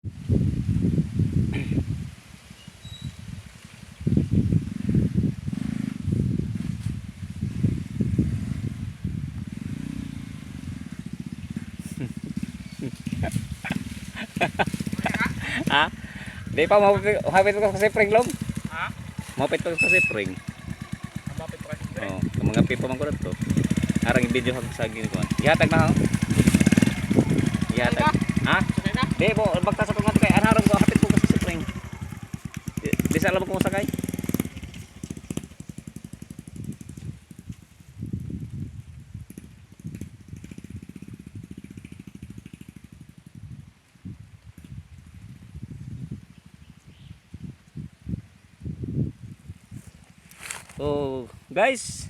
Ha? Di pa mapit ko kasi pring long. Ha? Mapit ko kasi pring. Mapit pa kasi pre. Oh, mga pipa man ko dito. Arang i-video hag saging ko. Ihatag na ho. Ihatag. Ha? Sakay na? Di po, bagtas ako nga kay anharong ko hapit ko kasi si pring. Di sa alam ko kung sakay. So, guys,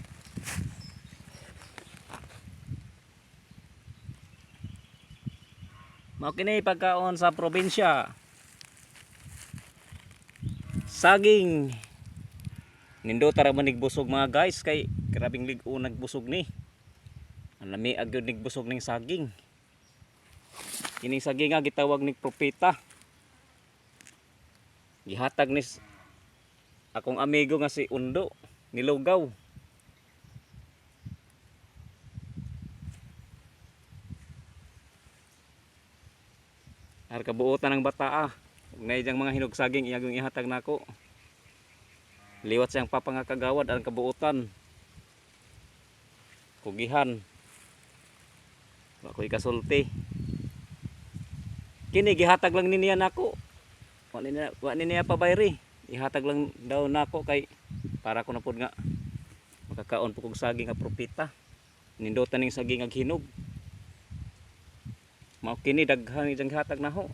mao kini pagkaon sa probinsya. Saging. Nindota ra man nigbusog, mga guys, kay grabing lig-o nagbusog ni. Ang lami agyod nigbusog ning saging. Kining saging nga gitawag nig propeta. Gihatag ni akong amigo nga si Undo nilugaw. Ar kabuotan ng bata ah. Ug naay diyang mga hinog saging iyang ihatag nako. Liwat siyang papangakagawad ang kabuotan. Kugihan. Wa ko'y kasulti. Kini gihatag lang ni niya nako. Wa ni niya pabayri. Ihatag lang daw nako kay para ko na pud nga makakaon po kog saging nga propita. Nindotan ning saging ag hinog. Mao kini daghan iyang gihatag naho.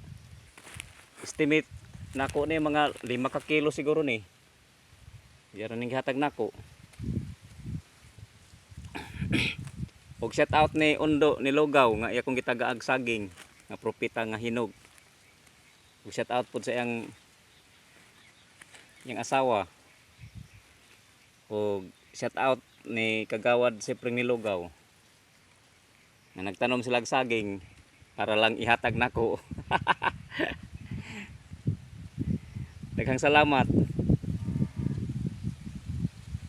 Estimate nako ni mga 5 ka kilo siguro ni. Diyan ning gihatag nako. Og shout out ni Undo ni Lugaw nga iya kong gitagaag saging nga propita nga hinog. Og shout out pud sa iyang iyang asawa. Og shout out ni Kagawad Sipring ni Lugaw nga nagtanom sila og saging para lang ihatag nako. Daghang salamat.